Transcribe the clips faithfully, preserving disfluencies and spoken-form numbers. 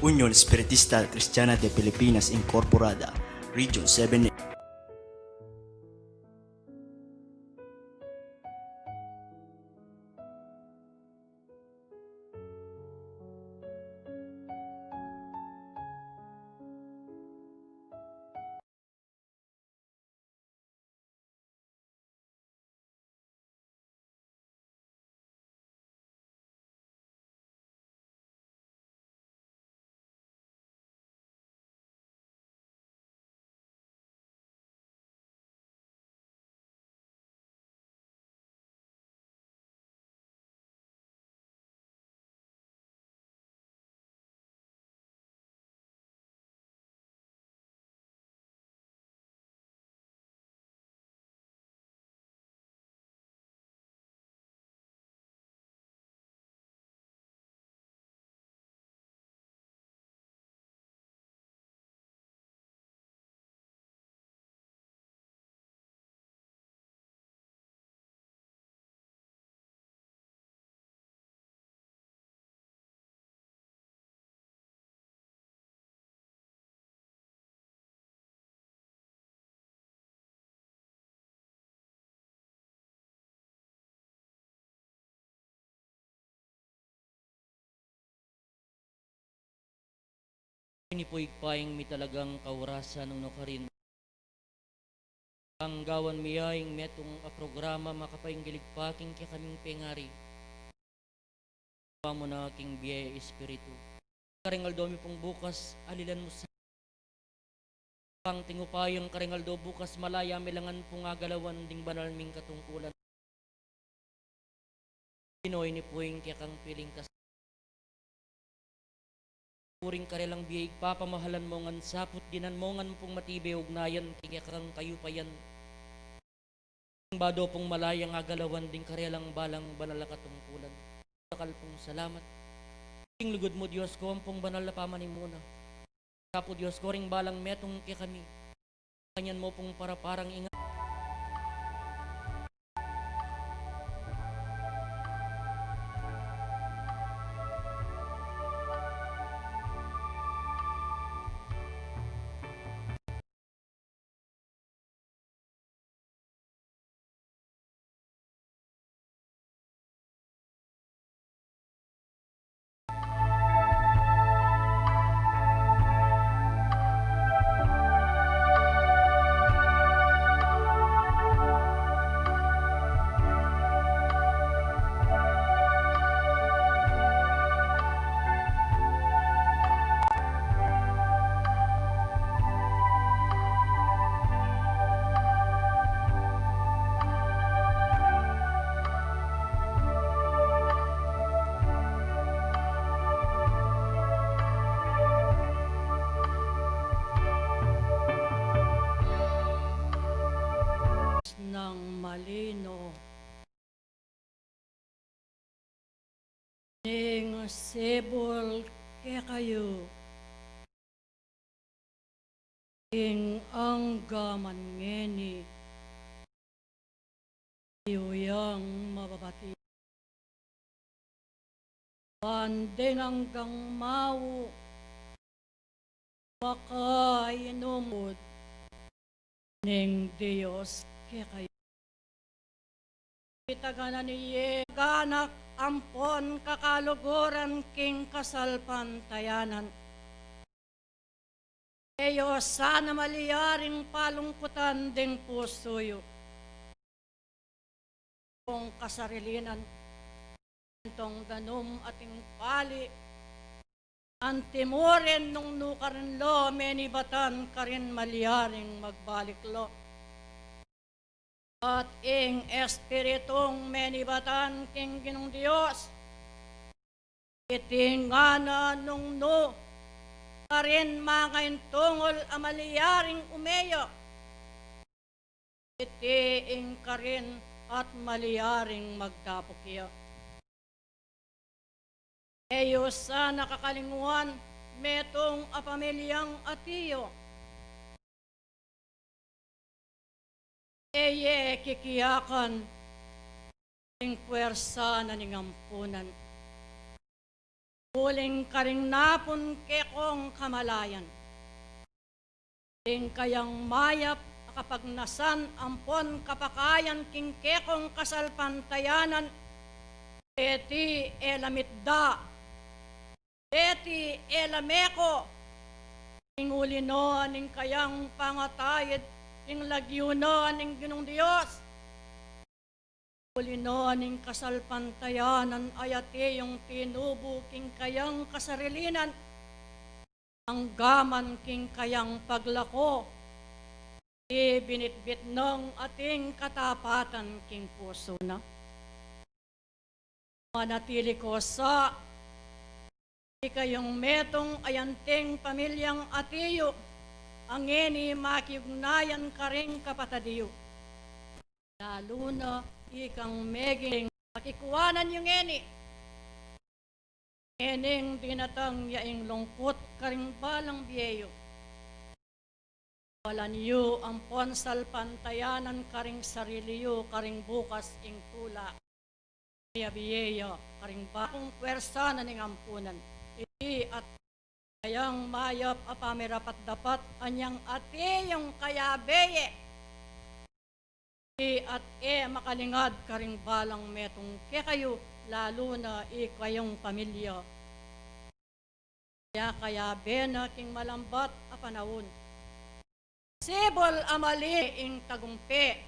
Union Espiritista Cristiana de Pilipinas Incorporada, Region seven. Ini pu ing payag mi talagang kaurasan nung nukarin. Panggawan mi ya ing metung a programa makapainggilig pa king kekaming pengari. Pamu na king bie Espiritu. Karing aldo mi pung bukas, alilan mu sa. Pangtingupayan karing aldo bukas, malaya mi la ngan pung agalawan ding banal ming katungkulan. Pinoy ni puing kekang piling kas-, puring karelang bie igpapamahalan mo ngan saput dinan mo ngan pung matibe ugnayan king kekang kayupayan. Bado pung malayang agalawan ding karelang balang banal a katungkulan. Dakal pung salamat. King lugud mu, Dios ko, ampong banal a pamanimuna. Apu Dios ko, ring balang metung kekami, kanyan mo pung paraparang inga. Nang malino. Ning sibul kekayu, ing angga man ngeni, yu yang mababati. Ban deng anggang mau, makainum ning Dios kekayu. Itaganan ne ye, ganak ampon kakaluguran king kasalpantayanan. E yu sana malyaring palungkutan ding pusu yu. Kung kasarilinan, itong danum ating pali, antimurin nung nu karin lo menibatan karin malyaring magbalik lo. At ing Espiritung menibatan king Ginung Dios, iti ngana nung nu karin mangaintungul a malyaring umeya, iti ing karin at malyaring magdapuk ya. E yu sana kakalingwan metung a pamilyang atiyu. E ye kikiyakan ing puwersa na ning ampunan. Uling karing napun kekong kamalayan, ing kayang mayap a kapagnasan ampon kapakayan king kekong kasalpantayanan, deti e la mitda, deti e la meko, ing uli no ning kayang pangataid, ing lagyu no ning Ginung Dios. Uli no ning kasalpantayanan a atiu yang tinubu king kayang kasarilinan, anggaman king kayang paglako, ibinitbit nang ating katapatan king pusu na. Manatili ko sa ikayung metung a anting pamilyang atiu, a ngeni makiugnayan karing kapatad yu. Lalu na ikang meging pakikuanan yu ngeni. Ngening dinatang ya ing lungkut karing balang bie yu, walan yu ampon salpantayanan karing sarili yu karing bukas ing tula. Miyabie ya karing bakung puersa na ning ampunan. Iti at kayang mayap a pamirapat-dapat anyang ati yang kayabe ye. Iti at e makalingad karing balang metung kekayu, lalu na ikayung pamilya. Kaya kayabe na king malambat a panaun. Sibul a mali ing tagumpe.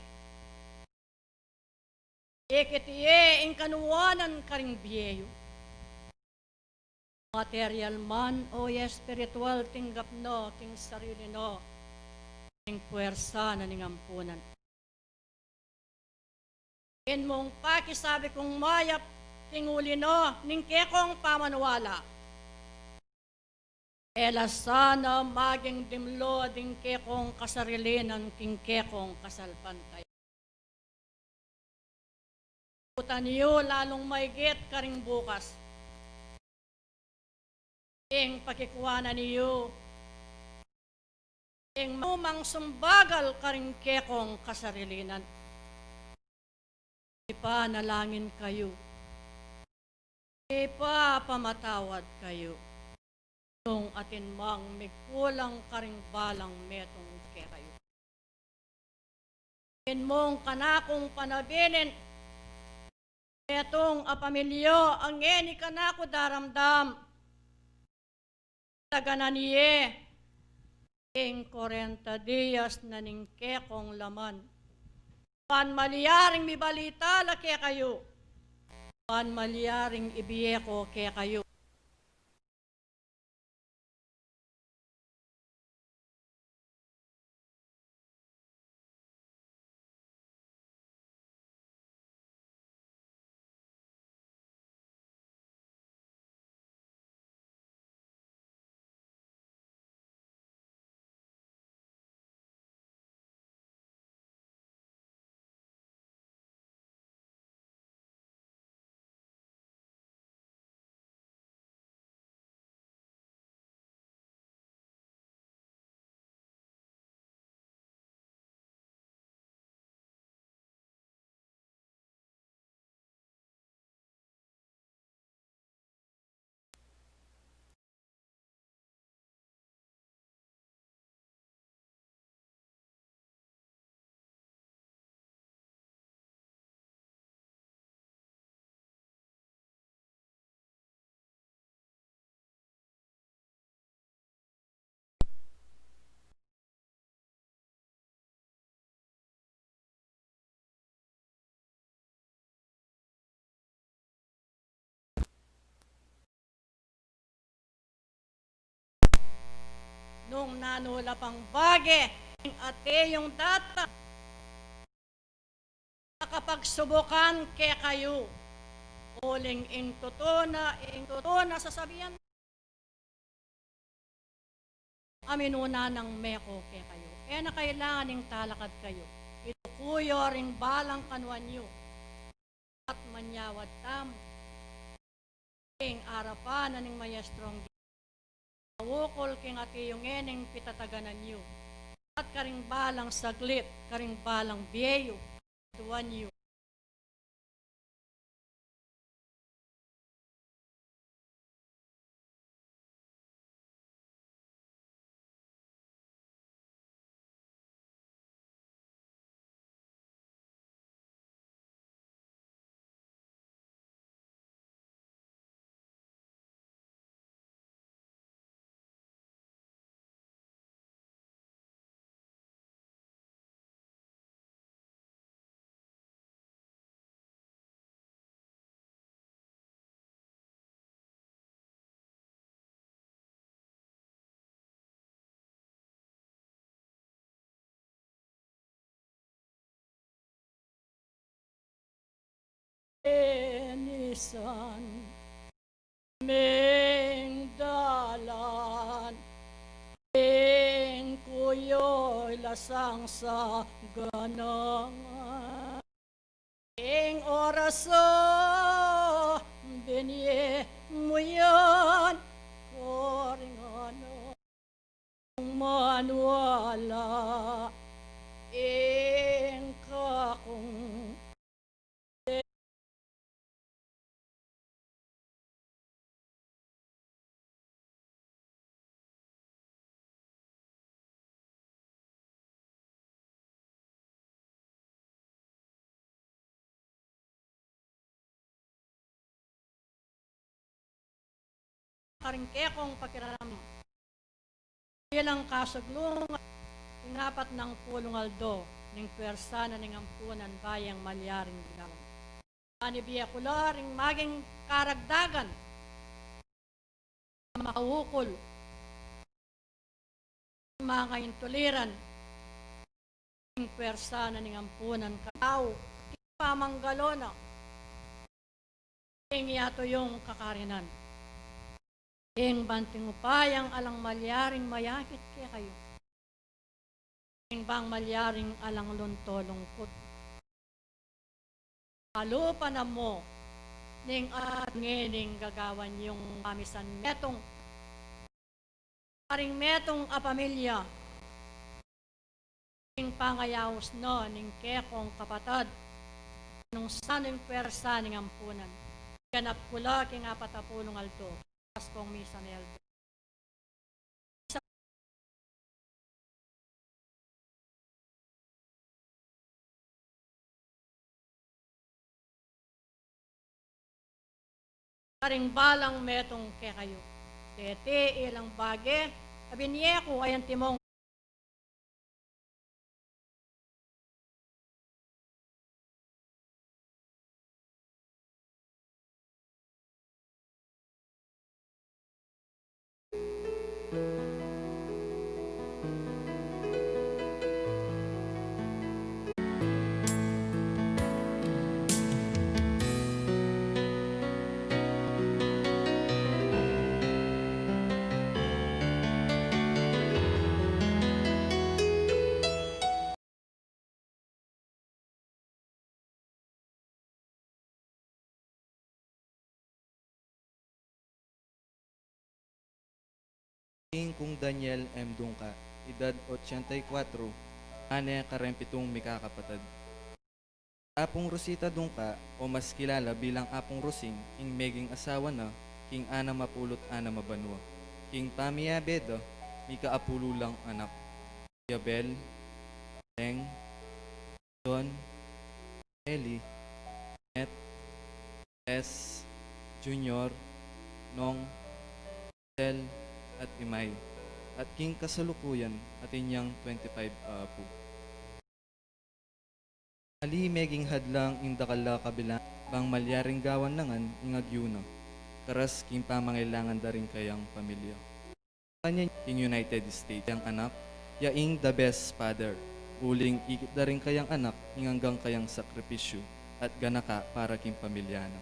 Ikit ye ing kanuanan karing bie yu. Material man o espiritual, tinggap no king sarili no ing puersa na ning ampunan. Ing mung pakisabi kung mayap king uli no ning kekong pamanuala. E la sana maging dimlo ding kekong kasarilinan king kekong kasalpantay. Utan yu lalung maigit karing bukas. Ing pakikuanan yu ing manumang sumbagal karing kekong kasarilinan. Ipanalangin kayu. Ipapamatawad kayu nung atin mang migkulang karing balang metung kekayu. Ing mung kanakung panabilin, metung a pamilya a ngeni kanaku daramdam. Taganan ye ing kwarenta dias na ning kekong laman. Ban malyaring mibalita la kekayu. Ban malyaring ibie ko kekayu. Nung nanu la pang bage, ing ati yung datang, nakapagsubukan kekayu. Uling ing tutu na, ing tutu na sasabian, a minuna nang meko kekayu. E na kailangan ing talakad kayu. Ituku yu ring balang kanuan yu. At manyawad tamu king arapan na ning Maestrong Dios, ukol king ati yung ngening pitataganan yu. At karing balang saglit, karing balang bie yu, tuan yu. Enisan meng dalan, ing kuyu lasang sa ganangan. Ing oras a binie mu yan, karing anak manwala, ing kakung karing kekong pakiramdam. Bilang kasaglungan, ing apat nang pulung aldo ning pwersa na ning ampunan, bayang malyaring bilang. Ani bie ku la ring maging karagdagan, makaukol, mangaintuliran, ing pwersa na ning ampunan katau, ing pamanggalo na, ing yatu yung kakarinan. Ing banting upayang alang malyaring mayakit kekayu. Ing bang malyaring alang lunto lungkut. Alupa na mu ning at ngening gagawan yung pamisan metung. Karing metung a pamilya. Ing pangayaus no ning kekong kapatad, nung sanu ing pwersa ning ampunan. Ganap ku la king apat a pulung aldo, Paskong misa ni aldo. Karing balang metung kekayu. Deti ilang bage a binie ku, ayan timong. King Kung Daniel M. Dungca, edad ochenta y kuatro, ngana kareng pitung mikakapatad. Apung Rosita Dungca, o mas kilala bilang Apung Rosing, ing meging asawa na king anam a pulu't anam a banua. King pamiyabe da, mika apulu lang anak. Yabel, Leng, Don, Eli, Met, Tess, Junior, Nong, Sel, at Imay. At king kasalukuyan, atin yang twenty-five a apu. Ali meging hadlang ing dakal a kabilangan bang malyaring gawan na ngan ing agyu na. Karas king pamangailangan da ring kayang pamilya. Kanya king United States yang anak, ya ing the best father. Uling ikit da ring kayang anak ing anggang kayang sakripisyu at ganaka para king pamilya na.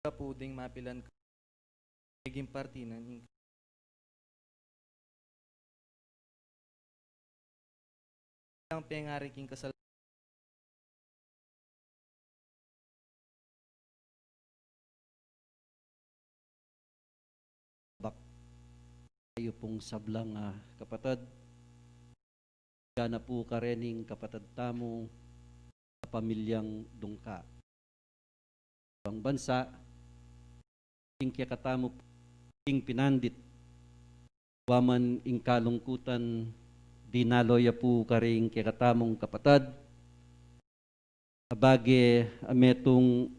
Kapu ding mapilan ka, meging parti na ning pengari king kasal. Bak-, kayu pung sablang, ah, kapatad, gana pu karening kapatad tamu, kapamilyang Dungka. Bang bansa, ing kekatamu ing pinandit, wa man ing kalungkutan, dinalo ya pu karing kekatamung kapatad, abage a metung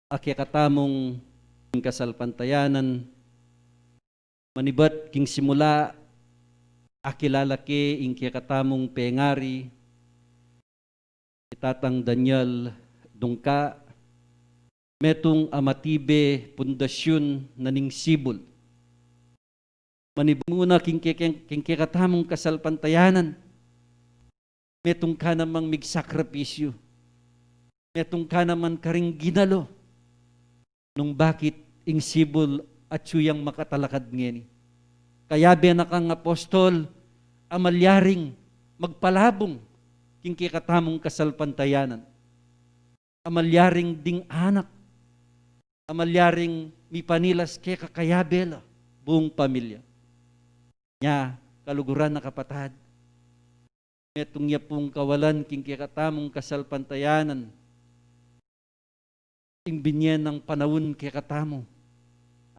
a kekatamung ing kasalpantayanan, manibat king simula, akilala ke ing kekatamung pengari, i Tatang Daniel Dungka, metung a matibe pundasyun na ning sibul. Manibat mu na king ke-, king, king kekatamung kasalpantayanan, metung ka namang migsakripisyu, metung ka naman karing ginalo, nung bakit ing sibul atyu yang makatalakad ngeni. Kayabe na kang apostol a malyaring magpalabung king kekatamung kasalpantayanan, a malyaring ding anak, a malyaring mipanilas keka kayabe la, buung pamilya. Nya, kaluguran a kapatad, metung ya pung kawalan king kekatamung kasalpantayanan, ing binye nang panaun kekatamu.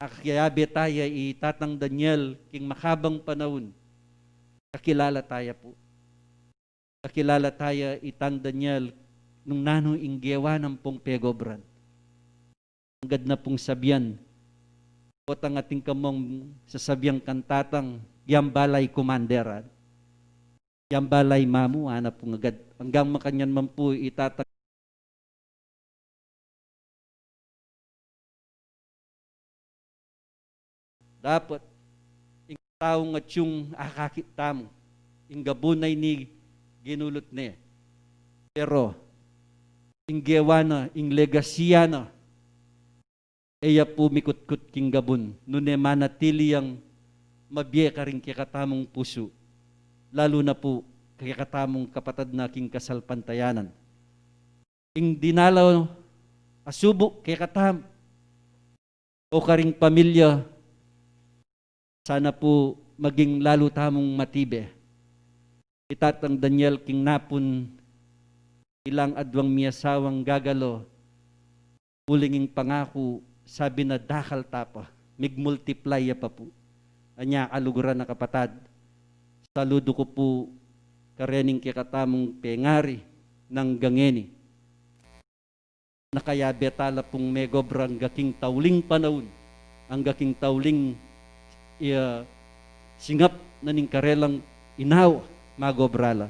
Akiyabe taya i Tatang Daniel king makabang panaun. Kakilala taya pu. Kakilala taya i Tang Daniel nung nanu ing gewa na ampong pegobran. Anggad na pung sabian, potang atin kamung sasabian kang tatang, yang balay commander, a. Yang balay mamu, ana pung agad. Anggang makanyan man pu i Tatang. Dapat ing taung atyung akakit tamu, ing gabun a ini ginulut ne. Pero ing gewa na, ing legacy na, e ya pu mikutkut king gabun, nune manatili yang mabie karing kekatamung pusu, lalu na pu kekatamung kapatad na king kasalpantayanan. Ing dinala a subu kekatamu o karing pamilya, sana pu maging lalu tamung matibe. I Tatang Daniel king napun, ilang adwang miasawang gagalo, uling ing pangaku, sabi na dakal ta pa, mig-multiply ya pa pu. Anya, kaluguran a kapatad, saludu ku pu karening kekatamung pengari nang gangeni. Nakayabe ta la pung megobra angga king tauling panaun, angga king tauling, iya, singap na ning karelang inawa, magobra la.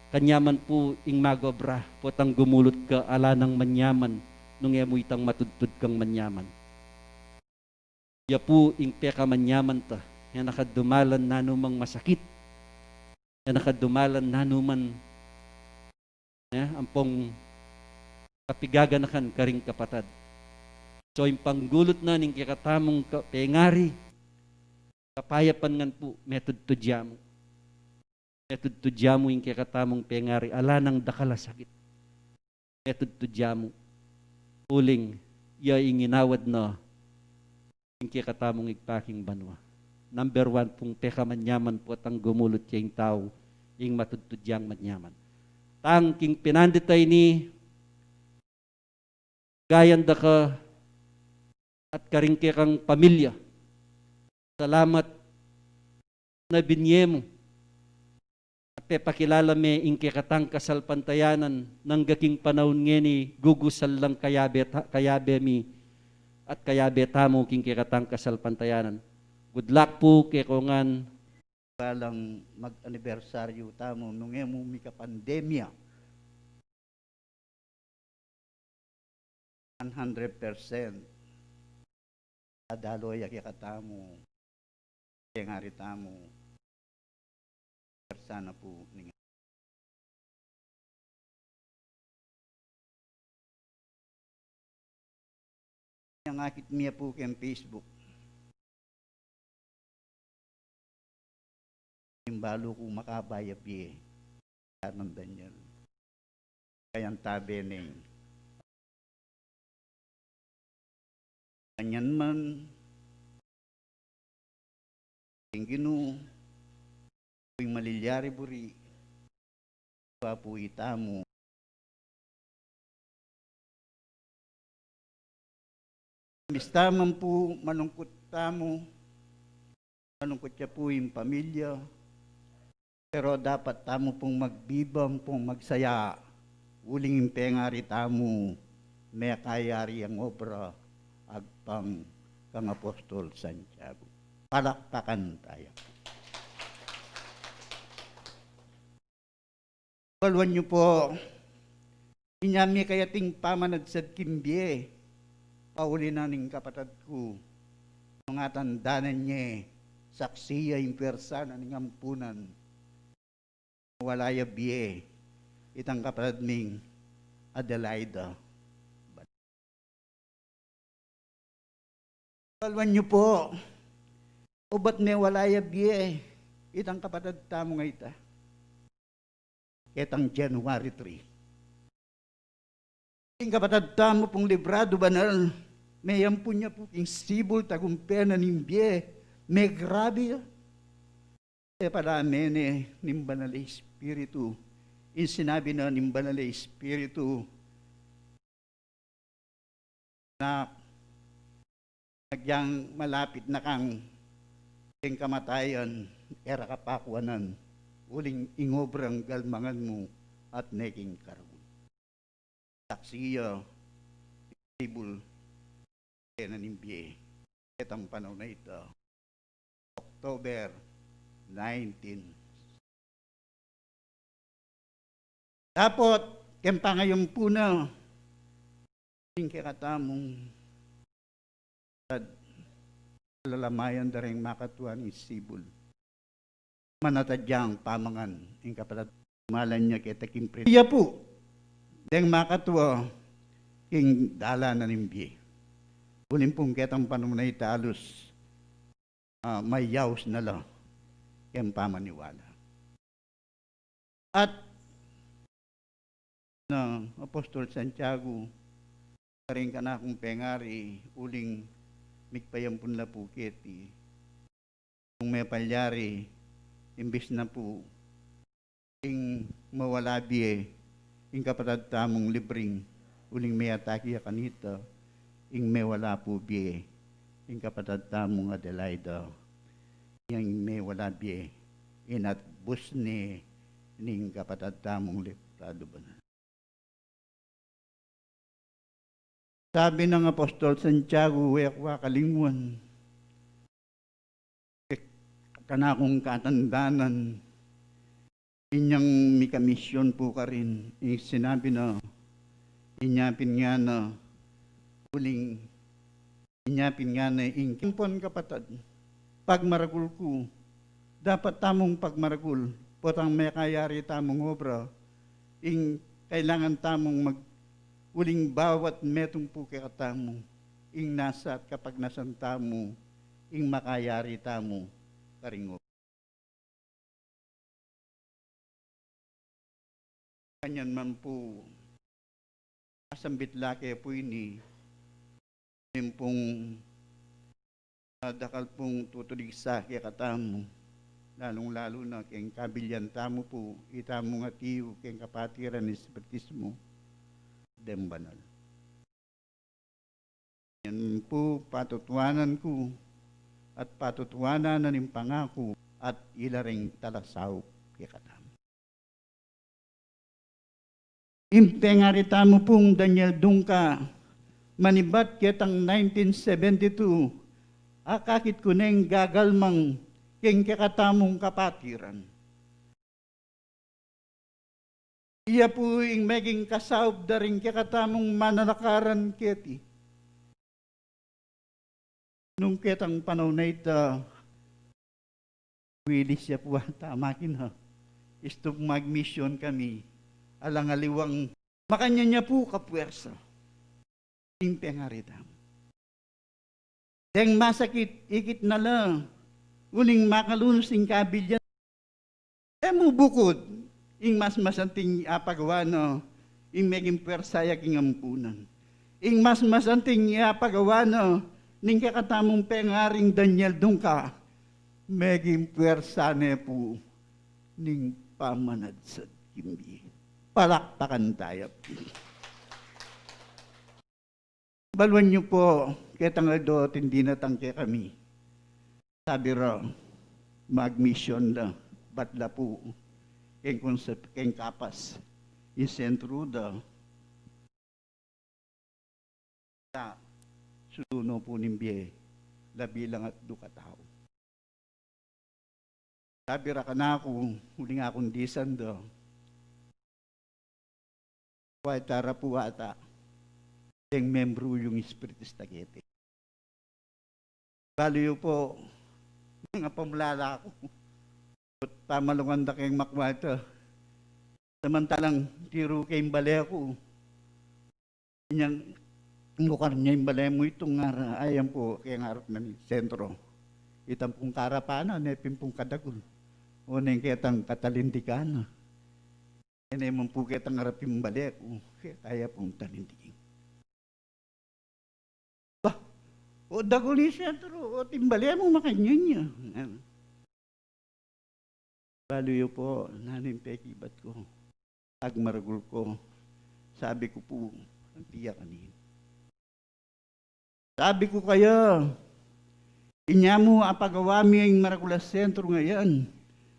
Kanyaman pu ing magobra, potang gumulut ka ala nang manyaman, nung e mu itang matudtud kang manyaman. Ya pu ing pekamanyaman ta, e na ka dumalan nanumang masakit, e na ka dumalan nanumang, e, ampong kapigaganakan karing kapatad. So, ing panggulut na ning kekatamung ka-, pengari, kapayapan ngan pu, metudtud ya mu. Metudtud ya mu ing kekatamung pengari, ala nang dakal a sakit. Metudtud ya mu. Uling, ya ing inawad na ing kekatamung Ibpa king banua. Number one pung pekamanyaman potang gumulut ya ing tau, ing matudtud yang manyaman. Tang king pinandit a ini, gayan da ka at karing kekang pamilya. Salamat na binye mu at pepakilala me ing kekatang kasalpantayanan nang angga king panaun ngeni gugusal lang kayabe ta-, kayabe mi at kayabe tamu king kekatang kasalpantayanan. Good luck pu kekongan. Balang mag-anibersaryu tamu nung e mu mikapandemya. One hundred percent. Dadalo ya kekatamu, pengari tamu, persana pu ning Nangakit mi ya pu keng Facebook. Ing balu ku makabaya bie. Kanan Daniel. Kayan tabe neng. Kanyan man, ing Ginu, ing malilyari buri, Ginu pu itamu. Bista man pu malungkut tamu, malungkut ya pu ing pamilya, pero dapat tamu pung magbibang pung magsaya, uling ing pengari tamu, mekayari yang obra, agpang kang Apostol Santiago. Palakpakan taya. Baluan yu pu, inya mikayating pamanagsad king bie, pauli na ning kapatad ku, nung atandanan ye, saksi ya ing pwersa na ning ampunan, wala ya bie, itang kapatad ming Adelaida. Baluan yu pu, obat mewala ya bie, itang kapatad tamu ngeni. Ketang January three. Ing kapatad tamu pung Librado Banal, meyampun ya pu king sibul tagumpe na ning bie, megrabe ya. Pepalamen ne ning Banal a Espiritu, ing sinabi na ning Banal a Espiritu, na agyang malapit na kang king kamatayan, e ra ka pa kuanan, uling ing obrang galmangan mu at neking karagul. Saksi ya, sibul, kena ning bie, ketang panaun a ita, October nineteen. Dapot, keng pangayampu na, ing kekatamung lalamayan da ring makatua ning sibul. Manatadya yang pamangan, ing kapatad, malan ya keta king pri-, iya pu, deng makatua, king dalan na ning bie. Uling pung ketang panaun a ita alus, ah, mayaus na la keng pamaniwala. At na Apostol Santiago, karing kanakung pengari, uling migpayampun la pu keti. Nung mepalyari, imbis na pu ing mawala bie, ing kapatad tamung Libring, uling meyatake ya kanita, ing mewala pu bie, ing kapatad tamung Adelaida, yang mewala bie, inatbus ne ning kapatad tamung Librado Banal. Sabi nang Apostol Santiago, e ku kakalingwan, kanakung katandanan, inyang mikamisyon pu karin, ing sinabi na, inya pin ngana, uling, inya pin ngana, ing kempon kapatad, pagmaragul ku, dapat tamung pagmaragul, potang mekayari tamung obra, ing kailangan tamung mag-, uling bawat metung pu kekatamu, ing nasa at kapagnasan tamu, ing makayari tamu, karing obra. Kanyan man pu, asambit la ke pu ini, ing pung, ah, dakal pung tutulig sa kekatamu, lalung-lalu na keng kabilian tamu pu, itamung atiu keng kapatiran ning Espiritismu, deng banal. Yan pu patutuanan ku, at patutuanan na ning pangaku, at ila ring talasaup kekatamu. Ing pengari tamu pung Daniel Dungca, manibat ketang nineteen seventy-two, akakit ku neng gagalmang keng kekatamung kapatiran. Iya pu ing meging kasaup da ring kekatamung manalakaran keti. Nung ketang panaun a ita, wilis ya pu ata, makin ha, istup magmisyon kami, alang aliwang, makanyan ya pu kapuersa ing pengari tamu. Deng masakit, ikit na la, uling makalunus ing kabilyan. E mu bukud, ing mas masanting apagawa na, ing meging pwersa ya king ampunan. Ing mas masanting apagawa na, ning kekatamung pengaring Daniel Dungca, meging pwersa ne pu ning pamanadsad king bie. Palakpakan taya pu. Baluan yu pu, ketang aldo atin dinatang kekami. Sabi ra, magmisyun la, bat la pu, keng Concepcion, keng Capas, ing sentru da. Sa, sulu no pu ning bie, labi lang atlu katau. Sabi ra kanaku, uling akung disan da. Kuway tara pu ata, deng membru yung Espiritu Santa keti. Balu yu pu, mengapamulala ku. Pamalungan da keng makuway ta. Samantalang tiru ke ing bale ku. Inyang, "Nukar ne ing bale mu itung ngara?" "Ayan pu, keng arap na ning sentro." Itang pung karapan na, ne pin pung kadagul. O neng ketang katalindikan na. E ne man pu ketang arap ing bale ku, keta ya pung talindikin. Bah, o dagul ing sentro, o ing bale mu makanyan ya. Balu yu pu, nanu ing pekibat ku? Pagmaragul ku, sabi ku pu, anti ya kanin. Sabi ku kaya, inya mu apagawa mi ing maragul a sentru ngeni,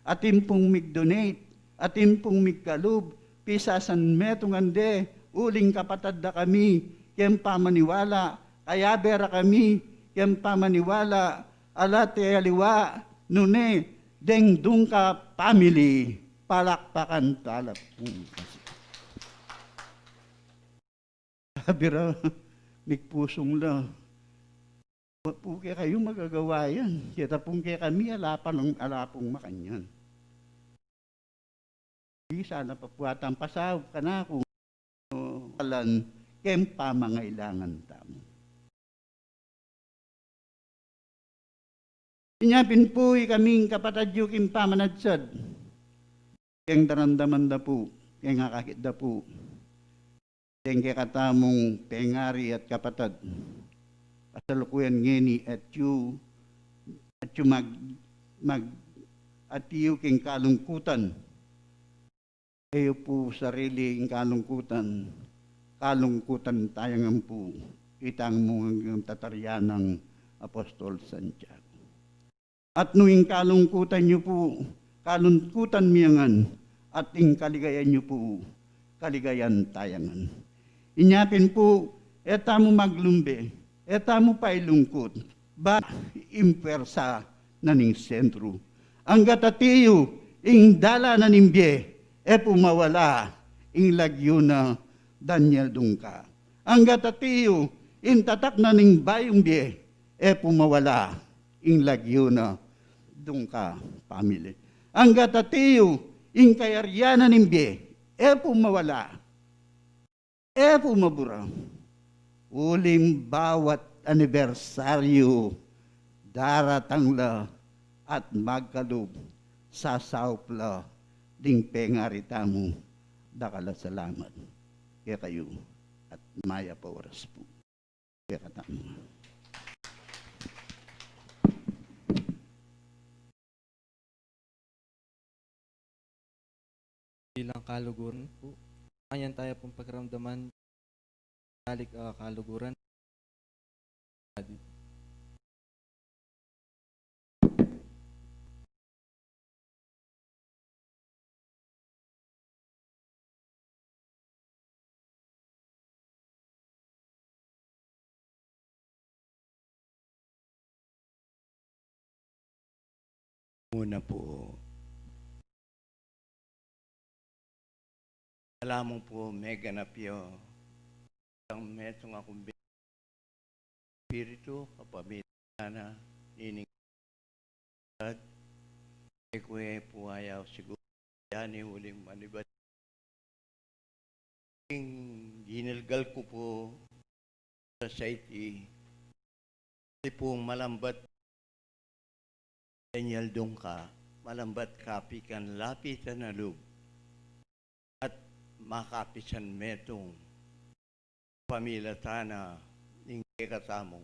atin pung mig-donate, atin pung migkalub, pisasanmetungan de, uling kapatad da kami, keng pamaniwala, kayabe ra kami, keng pamaniwala, ala te aliwa, nune, deng Dungca family, palakpakan tala pu. Sabi ra, migpusung la. Wa pu kekayu magagawa yan. Keta pung kekami, ala pa nang, ala pung makanyan. Di sana pa pu atang pasaup kanaku, kalan keng pamangailangan tamu. Inya pin pu ikaming kapatad yu king pamanadsad, keng daramdaman da pu, keng akakit da pu, deng kekatamung pengari at kapatad, kasalukuyan ngeni, atyu, atyu mag, mag, atyu king kalungkutan. E yu pu sarili ing kalungkutan, kalungkutan taya ngan pu, itang mu ngan tatarian nang Apostol Santiago. At nu ing kalungkutan yu pu, kalungkutan mi ngan, at ing kaligayan yu pu, kaligayan taya ngan. Inya pin pu, e tamu maglumbe, e tamu pailungkut, ba ing pwersa na ning sentru. Anggat ati yu ing dalan na ning bie, e pu mawala ing lagyu na Daniel Dungca. Anggat ati yu ing tatak na ning bayung bie, e pu mawala ing lagyu na Dungca family. Anggat ati yu ing kayarian na ning bie, e pu mawala, e pu mabura. Uling bawat anibersaryu, daratang la at magkalub, sasaup la ding pengari tamu. Dakal a salamat kekayu at mayap a oras pu kekatamu. Bilang kaluguran pu, anyan taya pung pakiramdaman, balik, ah, kaluguran. Muna pu. Ala mu pu, meganap ya. Tang metung a kumbit Espiritu, kapamilatan na nining Gad, e ku e pu ayaw siguru yani uling manibat. Ing ginalgal ku pu sa society, Di pung malambat Daniel Dungca, malambat kapitan lapitan a lub, at makapisan metung pamilatan na ning kekatamung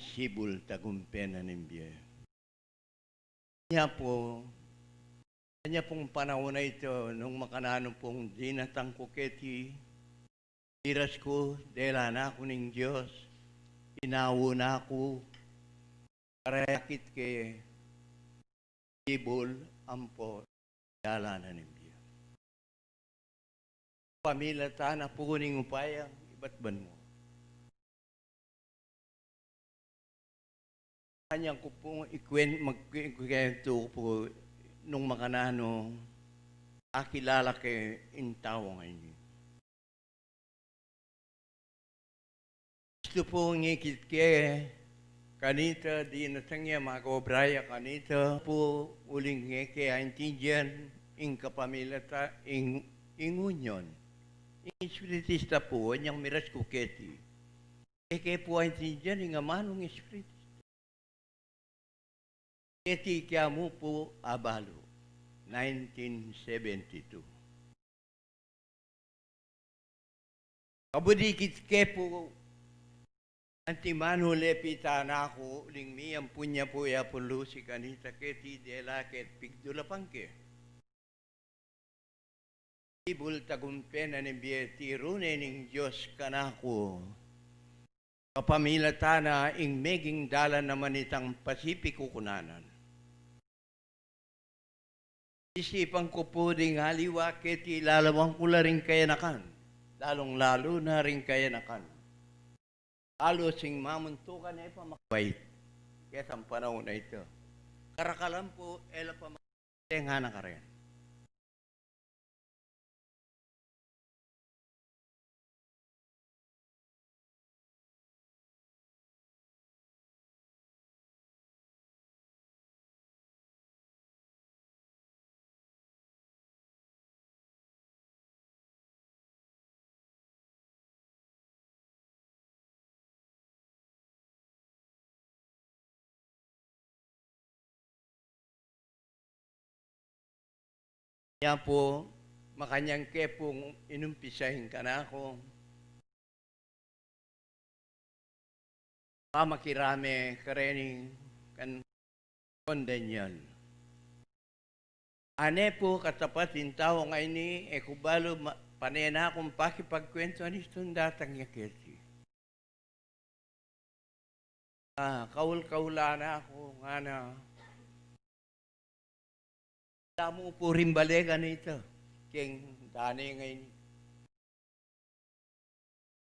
sibul tagumpe na ning bie. Anya pu, anya pung panaun a ita, nung makananu pung dinatang ku keti, miras ku, dela na ku ning Dios, inaun na ku, karayakit ke sibul ampo dalanan ning bie. Pamilatan na pu ning upayang ibat ban mu. Anyang ku pung ikwen-, magkwentu ku pu nung makananu, akilala ke ing tau a ini. Gustu pung ikit ke kanita, dinatang ya, mag-obra ya kanita pu uling e ke aintindian ing kapamilatan, ing, ing union. Ing espiritista pu, anyang miras ku keti, e ke pu aintindian ing amanung espiritista. Keti ke mu pu abalu, nineteen seventy-two. Kabud ikit ke pu, antimanu lepitan na ku, uling miyampun ya pu i Apo Lucy kanita keti, dela ke pigdulapan ke sibul tagumpe na ning bie, tiru ne ning Dios kanaku, kapamilatan na ing meging dalan naman itang Pasipiku kunanan. Isipan ku pu ding aliwa keti, lalawan ku la ring kayanakan, lalung-lalu na ring kayanakan. Alu sing mamuntukan e pa makabait ketang panaun a ita. Karakalan pu, e la pa mak-, tenga na karen. Nya pu, makanyan ke pung inumpisa ing kanaku pamakirame kareng kan Kong Daniel. Ane pu katapat ing tau a ini, e ku balu ma-, pane na kung pakipagkwentuan itang datang ya keti. Ah, kaul-kaulan na ku, ngana, damu pu ring bale kanita keng dane ngeni.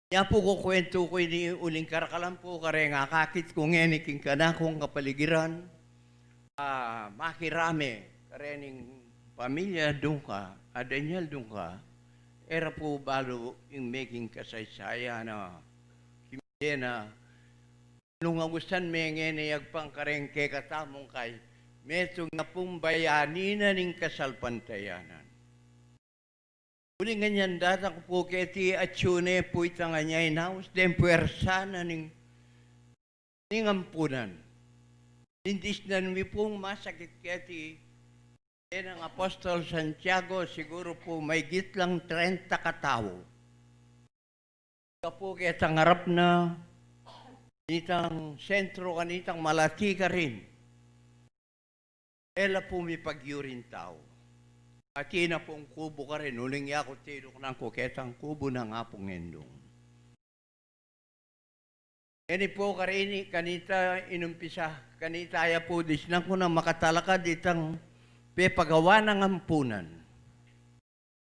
Nya pu kukwentu ku ini uling karakalan pu kareng akakit ku ngeni king kanakung kapaligiran, ah, makirame kareng pamilya Dungca, a Daniel Dungca, e ra pu balu ing meging kasaysayan na kimbe na nung agusan me ngeni agpang kareng kekatamung kai, metung na pung bayani na ning kasalpantayanan. Uling nganyan datang ku pu keti, atyu ne pu itang anyai naus deng puersa na ning, ning ampunan. Dindisnan mi pung masakit keti, e nang Apostol Santiago, siguru pu maygit lang trenta katau. Kapu ketang arap na nitang sentro kanitang malati karin. E la pu mipagyuri ing tau. Atin na pung kubu karin, uling yaku tiluk nang ku ketang kubu nang Apung Endung. Ini pu karin, kanita inumpisa, kanita ya pu disnan ku na makatalakad itang pepagawa nang ampunan.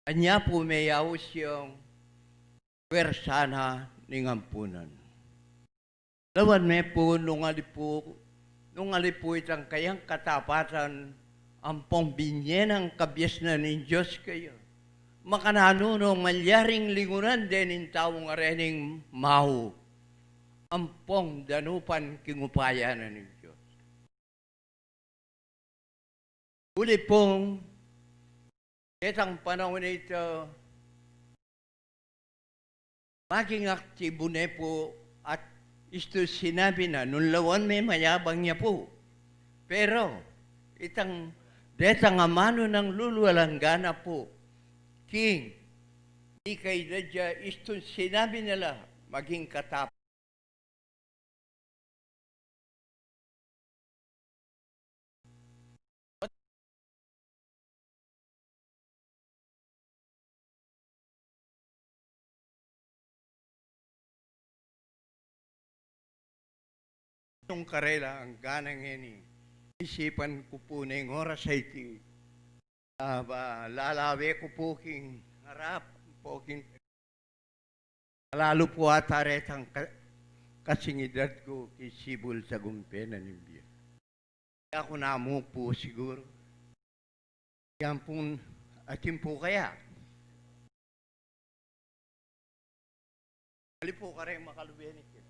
Anya pu meyaus yang puersa na ning ampunan. Lawan me pu nung ali pu, nung ali pu itang kayang katapatan, ampong binye nang kabiasnan ning Dios kaya. Makananu nung malyaring lingunan de ning taung arening mau, ampong danupan king upaya na ning Dios. Uli pung ketang panaun a ita, maging aktibu ne pu at Istu sinabi na, nung lawan me mayabang ya pu. Pero, itang detang amanu nang lulu alang gana pu. King, di kay dadya, istu sinabi na la, maging katap. Nung karela angga na ngeni, isipan ku pu neng oras a iti, ah, ba, lalawe ku pu king arap, pu king Lalu pu ata retang ka-, kasing edad ku, king sibul tagumpe na ning bie. Kaya ku namu pu siguru. Yan pung atin pu kaya. Ali pu kareng makalube ni Kim.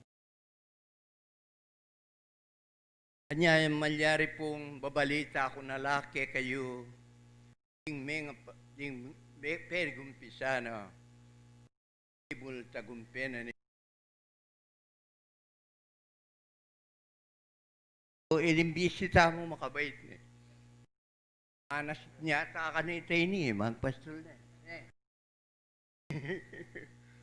Anya, malyari pung babalita ku na la kekayu, ding menga pa, ding me-, pegumpisa na sibul tagumpe na ni. O, ilimbisita mu, makabait ne. Anas nya ta kanita ini, magpastul ne. Eh.